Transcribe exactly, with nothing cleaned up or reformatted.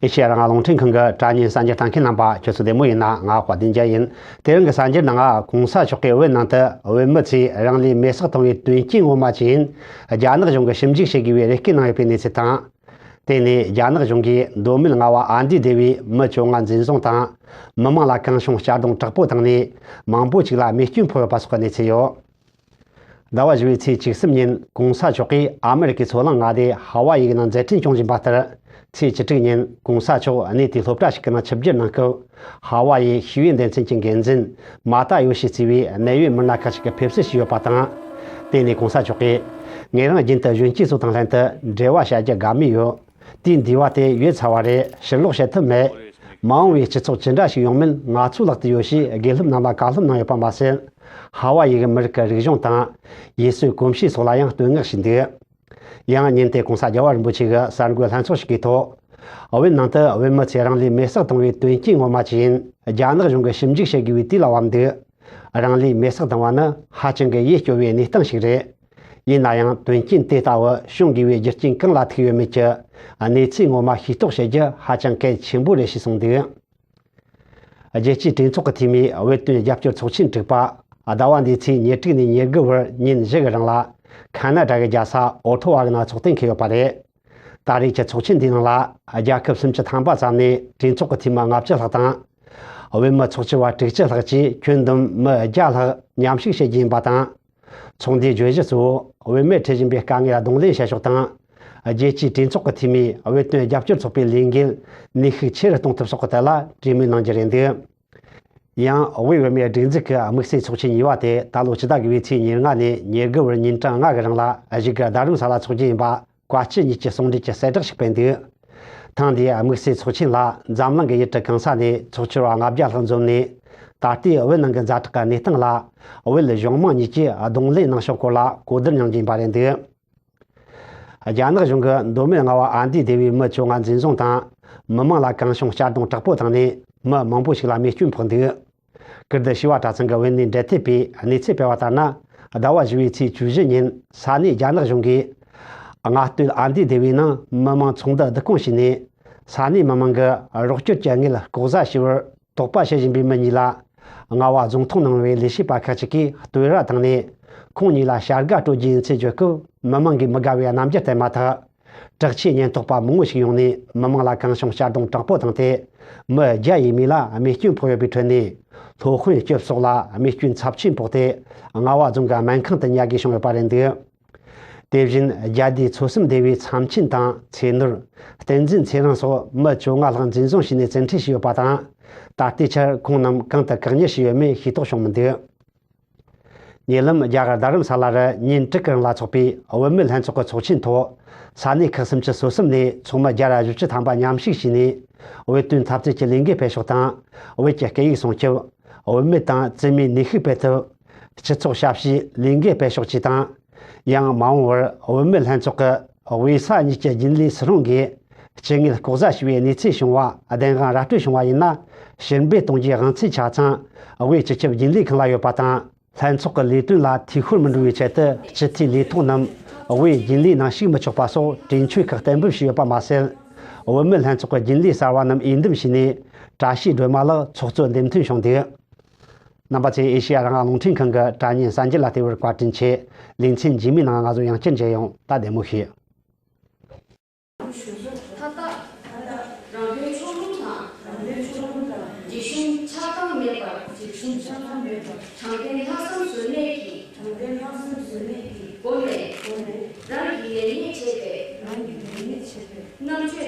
ཨེ་ཤེ་ཡ་རང་དབང་རླུང་འཕྲིན་ཁང་གི་དྲ་བརྙན་གསར་འགྱུར་ལྟ་མཁན་རྣམ་པ། ཁྱོད་ཚོ་བདེ་མོ་ཡིན་ན། ང་དཔལ་ལྡན་རྒྱལ་ཡིན། དེ་རིང་གི་གསར་འགྱུར་ནང་ང་གོང་ས་མཆོག་གིས་བོད་ནང་དུ་བོད་མི་ཚོས་རང་ལུས་མེར་སྲེག་བཏང་བའི་དོན་རྐྱེན་ངོ་མ་ཅི་ཡིན། རྒྱ་ནག་གཞུང་གིས་ཞིབ་འཇུག་བྱེད་དགོས་པའི་རེ་སྐུལ་གནང་ཡོད་པའི་གནས་ཚུལ་དང་། དེ་ནས་རྒྱ་ནག་གཞུང་གིས་མདོ་སྨད་རྔ་བ་ཨ་མདོའི་སྡེ་བའི་མི་བཅོ་ལྔ་འཛིན་བཟུང་དང་། མི་མང་ལ་གང་བྱུང་གཅར་རྡུང་དྲག་པོ་བཏང་ནས། མང་པོ་ཅིག་ལ་རྨས་སྐྱོན་ཕོག་ཡོད་པ་སོགས་ཀྱི་གནས་ཚུལ་ཡོད། ཟླ་བ་བཞི་པའི་ཚེས་བཅུ་གསུམ་ཉིན་གོང་ས་མཆོག་གིས་ཨ་མེ་རི་ཀའི་མཚོ་གླིང་མངའ་སྡེ་ཧ་ཝ་ཡི་གི་ནང་མཛད་འཕྲིན་སྐྱོང་བཞིན་པ་ལྟར། ཚེས་བཅུ་དྲུག་ཉིན་གོང་ས་མཆོག་གནས་དེའི་སློབ་གྲྭ་ཞིག་གི་ནང་ཆིབས་བསྒྱུར་གནང་སྐབས། ཧ་ཝ་ཡི་ཤེས་ཡོན་སྡེ་ཚན་གྱི་འགན་འཛིན་མ་ཏཱ་ཡོ་ཤི་གཙོས་པའི་གནད་ཡོད་མི་སྣ་ཁག་ཅིག་གིས་ཕེབས་བསུ་ཞུས་ཡོད་པ་དང་། དེ་ནས་གོང་ས་མཆོག་གིས། ངེད་རང་རྒྱུན་དུ་གཞོན་སྐྱེས་ཚོ་དང་ལྷན་དུ་འབྲེལ་བ་བྱ་རྒྱུ་དགའ་མོས་ཡོད། དུས་འདས་པ་དེ་ཡོལ་ཚར་བ་རེད། ཕྱིར་ལོག་བྱེད་ཐུབ་མེད། མ་འོངས་པའི་སྤྱི་ཚོགས་ཇི་འདྲ་ཞིག་ཡོང་མིན་ང་ཚོའི་ལག་ཏུ་ཡོད་ཞེས། དགེ་སློབ་རྣམས་ལ་བཀའ་སློབ་གནང་ཡོད་པ་མ་ཟད། ཧ་ཝ་ཡི་གི་མི་རིགས་ཀྱི་རིག་གཞུང་དང་། ཡུལ་སྲོལ་གོམས་གཤིས་སོགས་ལ་ཡང་བསྟོད་བསྔགས་ཞུས་འདུག། ཡང་ཉིན་དེ་གོང་ས་རྒྱལ་བ་རིན་པོ་ཆེ་གིས་གསར་འགོད་ལྷན་ཚོགས་ཤིག་གི་ཐོག། བོད་ནང་དུ་བོད་མི་ཚོས་རང་ལུས་མེར་སྲེག་བཏང་བའི་དོན་རྐྱེན་ངོ་མ་ཅི་ཡིན། རྒྱ་ནག་གཞུང་གིས་ཞིབ་འཇུག་བྱེད་དགོས་པའི་དུས་ལ་བབ་འདུག། རང་ལུས་མེར་སྲེག་བཏང་བ་ནི་ཧ་ཅང་གི་ཡིད་སྐྱོ་བའི་གནས་སྟངས་ཤིག་རེད། ཡིན་ན་ཡང་དོན་རྐྱེན་དེ་ལྟ་བུ་བྱུང་དགོས་པའི་རྒྱུ་རྐྱེན་གང་ལ་ཐུག་ཡོད་མེད་ཀྱི་གནས་ཚུལ་ངོ་མ་ཤེས་རྟོགས་བྱེད་རྒྱུ་ཧ་ཅང་གལ་ཆེན་པོ་རེད་ཞེས་གསུངས་འདུག། རྒྱལ་སྤྱིའི་གྲོས་ཚོགས་ཀྱི་འཐུས་མིའི་བོད་དོན་རྒྱབ་སྐྱོར་ཚོགས་ཆེན་དྲུག་པ། ཟླ་བ་འདིའི་ཚེས་ཉེར་དྲུག་ནས་ཉེར་དགུ་བར་ཉིན་བཞི་གི་རིང་ལ། ཁ་ན་ཌ་གི་རྒྱལ་ས་ཨོ་ཐོ་བ་གི་ནང་ཚོགས་གཏན་འཁེལ་ཡོད་པ་རེད། ད་རེས་ཀྱི་ཚོགས་ཆེན་འདིའི་ནང་ལ། རྒྱལ་ཁབ་སུམ་ཅུ་ཐམ་པ་ཙམ་ནས་གྲོས་ཚོགས་ཀྱི་འཐུས་མི་ལྔ་བཅུ་ལྷག་དང་། བོད་མི་ཚོགས་སྐྱིད་པ་དྲུག་ཅུ་ལྷག་བཅས་ཁྱོན་བསྡོམས་མི་བརྒྱ་ལྷག་མཉམ་ཞུགས་བྱེད་རྒྱུ་ཡིན་པ་དང་། ཚོགས་འདུའི་བརྗོད་གཞི་གཙོ་བོ། བོད་མིར་འཕྲད་བཞིན་པའི་དཀའ་ངལ་གདོང་ལེན་བྱ་ཕྱོགས་དང་། རྒྱལ་སྤྱིའི་གྲོས་ཚོགས་ཀྱི་འཐུས་མིས་བོད་དོན་རྒྱབ་སྐྱོར་ཚོགས་པའི་ལས་འགན་ནུས་ཤུགས་ཆེ་རུ་གཏོང་ཐབས་སོགས་ཀྱི་ཐད་ལ་གྲོས་མོལ་གནང་རྒྱུ་རེད་འདུག། ཡང་། དབུས་བོད་མིའི་སྒྲིག་འཛུགས་ཀྱི་དམིགས་བསལ་ཚོགས་ཆེན་གཉིས་པ་དེ་ད་ལོ་ཕྱི་ཟླ་དགུ་པའི་ཚེས་ཉེར་ལྔ་ནས་ཉེར་དགུ་བར་ཉིན་གྲངས་ལྔ་གི་རིང་ལ་བཞུགས་སྒར་རྡ་རམ་ས་ལ་འཚོགས་རྒྱུ་ཡིན་པ། བཀའ་སྤྱི་གཉིས་ཀྱིས་གསུང་འབྲེལ་གྱི་གསལ་བསྒྲགས་ཤིག་སྤེལ་འདུག། ཐེངས་འདིའི་དམིགས་བསལ་ཚོགས་ཆེན་ལ་འཛམ་གླིང་གི་ཡུལ་གྲུ་གང་ས་ནས་ཚོགས་ཆུང་བ་ལྔ་བརྒྱ་ལྷག་འཛོམས་ནས། ད་ལྟའི་བོད་ནང་གི་ཛ་དྲག་གི་གནས་སྟངས་ལ་བོད་གཞུང་མང་གཉིས་ཀྱིས་གདོང་ལེན་གནང་ཕྱོགས་སྐོར་ལ་གོ་བསྡུར་གནང་རྒྱུ་ཡིན་པ་རེད་འདུག། རྒྱ་ནག་གཞུང་གིས་མདོ་སྨད་རྔ་བ་ཨ་མདོའི་སྡེ་བའི་མི་བཅོ་ལྔ་འཛིན་བཟུང་དང་། མི་མང་ལ་གང་བྱུང་གཅར་རྡུང་དྲག་པོ་བཏང་ནས་མི་མང་པོ་ཞིག་ལ་རྨས་སྐྱོན་ཕོག་འདུག། ཀིརྟི་བྱེས་པ་གྲྭ་ཚང་གི་བོད་གནས་འབྲེལ་མཐུད་པས་གནས་ཚུལ་སྤེལ་བ་ལྟར་ན། ཟླ་བ་བཞི་པའི་ཚེས་བཅུ་བཞི་ཉིན་ས་གནས་རྒྱ་ནག་གཞུང་གིས་རྔ་སྟོད་ཨ་མདོའི་སྡེ་བའི་ནང་མི་མང་ཚོགས་འདུ་བསྡུ་སྐོང་བྱས་ནས། ས་གནས་མི་མང་གིས་རོགས་སྐྱོར་གྱི་དངུལ་ལྐོག་ཟ་བྱས་པར་དོགས་པ་བྱེད་བཞིན་པའི་མི་གཉིས་ལ། རྔ་བ་རྫོང་ཐོག་ནང་བའི་ལས་བྱེད་པ་ཁག་ཅིག་གིས་བསྟོད་ར་བཏང་ནས། ཁོང་གཉིས་ལ་བྱ་དགའ་སྤྲོད་རྒྱུ་ཡིན་ཚུལ་བརྗོད་སྐབས། མི་མང་གིས་མི་དགའ་བའི་རྣམ་འགྱུར་བསྟན་མ་ཐག། དྲག་ཆས་ཉེན་རྟོག་པ་མང་པོ་ཞིག་ཡོང་ནས་མི་མང་ལ་གང་བྱུང་གཅར་རྡུང་དྲག་པོ་བཏང་སྟེ། མི་བརྒྱ་ཡས་མས་ལ་རྨས་སྐྱོན་ཕོག་ཡོད་པའི་ཁྲོད་ནས། སློབ་དཔོན་སྐྱབས་སོགས་ལ་རྨས་སྐྱོན་ཚབས་ཆེན་ཕོག་སྟེ། རྔ་བ་རྫོང་གི་སྨན་ཁང་དུ་ཉལ་དགོས་བྱུང་ཡོད་པ་རེད་འདུག། དེ་བཞིན་རྒྱ་སྡེའི་མཚོ་སེམས་སྡེ་བའི་མཚམས་ཆེན་དང་ཚེ་ནོར། བསྟན་འཛིན་ཚེ་རིང་སོགས་མི་བཅོ་ལྔ་ལྷག་འཛིན་བཟུང་བྱས་ནས་བཙན་ཁྲིད་བྱས་ཡོད་པ་དང་། ད་ལྟའི་ཆར་ཁོང་རྣམས་གང་དུ་བཀག་ཉར་བྱས་ཡོད་མེད་ཤེས་རྟོགས་བྱུང་མི་འདུག། ཉེ་ལམ་རྒྱ་གར་རྡ་རམ་ས་ལ་རུ་ཉིན་དྲུག་གི་རིང་ལ་འཚོགས་པའི་བོད་མི་ལྷན་ཚོགས་ཀྱི་ཚོགས་ཆེན་ཐོག། ས་གནས་ཁག་སུམ་ཅུ་སོ་གསུམ་ནས་ཚོགས་མི་བརྒྱ་དང་བཞི་བཅུ་ཐམ་པ་མཉམ་ཞུགས་བྱས་ནས། བོད་དོན་འཐབ་རྩོད་ཀྱི་ལས་འགུལ་སྤེལ་ཕྱོགས་དང་། བོད་ཀྱི་སྐད་ཡིག་སྲུང་སྐྱོབ། བོད་མི་དང་བཙུན་མའི་ནུས་ཤུགས་སྤེལ་ཐབས། སྤྱི་ཚོགས་ཞབས་ཞུའི་ལས་འགུལ་སྤེལ་ཕྱོགས་བཅས་དང་། ཡང་མ་འོངས་པར་བོད་མི་ལྷན་ཚོགས་ཀྱི་དབུས་ས་གཉིས་ཀྱི་རྒྱུན་ལས་སུ་རུང་གིས་སྤྱི་དངུལ་ལྐོག་ཟ་བྱས་པའི་གནས་ཚུལ་བྱུང་བ་བདེན་དཔང་ར་སྤྲོད་བྱུང་བ་ཡིན་ན། ཕྱིར་འབུད་གཏོང་རྒྱུའི་དབང་ཚད་ཆ་ཚང་དབུས་སྤྱི་ཁྱབ་རྒྱུན་ལས་ཁང་ལ་ཡོད་པ་དང་། ལྷན་ཚོགས་ཀྱི་ལས་དོན་ལ་འཐུས་ཤོར་མི་འགྲོ་བའི་ཆེད་དུ་སྤྱི་འཐུས་ལས་ཐོག་རྣམས་དབུས་རྒྱུན་ལས་ནང་ཞུགས་མི་ཆོག་པ་སོགས་གྲོས་ཆོད་ཁག་གཏན་འབེབས་བྱས་ཡོད་པ་མ་ཟད། བོད་མི་ལྷན་ཚོགས་ཀྱི་རྒྱུན་ལས་གསར་བ་རྣམས་འོས་འདེམས་བྱས་ནས་བཀྲ་ཤིས་སྒྲོལ་མ་ལགས་ཚོགས་གཙོ་འདེམས་ཐོན་བྱུང་འདུག། རྣམ་པ་ཚོས་ཨེ་ཤེ་ཡ་རང་དབང་རླུང་འཕྲིན་ཁང་གི་དྲ་བརྙན་གསར་འགྱུར་ལ་བལྟས་པར་བཀའ་དྲིན་ཆེ། ལེ་ཚན་རྗེས་མའི་ནང་ང་ཚོ་ཡང་བསྐྱར་མཇལ་ཡོང་། ད་བདེ་མོ་བྱོས། མཐའ་དག་རང་དོན་ཕྱོགས་ལྷུང་དང་། རང་དོན་ཕྱོགས་ལྷུང་དང་། རྒྱུ་ཆུང་ཆགས་སྡང་མེད་པར། རྒྱུ་ཆུང་ཆགས་སྡང་མེད་པར། དྲང་བདེན་ལྷག་བསམ་བཟོལ་མེད་ཀྱིས། དྲང་བདེན་ལྷག་བསམ་བཟོལ་མེད་ཀྱིས། སྒོ་ནས། སྒོ་ནས། རང་གི་ལེགས་ཉེས་འབྱེད་པའི། རང་གི་ལེགས་ཉེས་འབྱེད་པའི། རྣམ་དཔྱོད།